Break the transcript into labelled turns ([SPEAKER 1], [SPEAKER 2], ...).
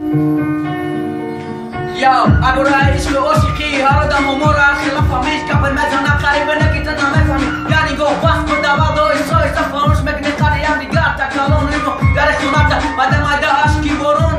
[SPEAKER 1] Yo, агора ишқи ошиқӣ ҳар одамо моро ҳар хела фаҳмиш гапа мезана қариба не ки ту намефаҳмӣ. Яъни гоҳ вақт кун давал доиста оҳиста фаромӯш мекунӣ қадри якдигар. Та калонимо дари хоната майда майда ашки борон.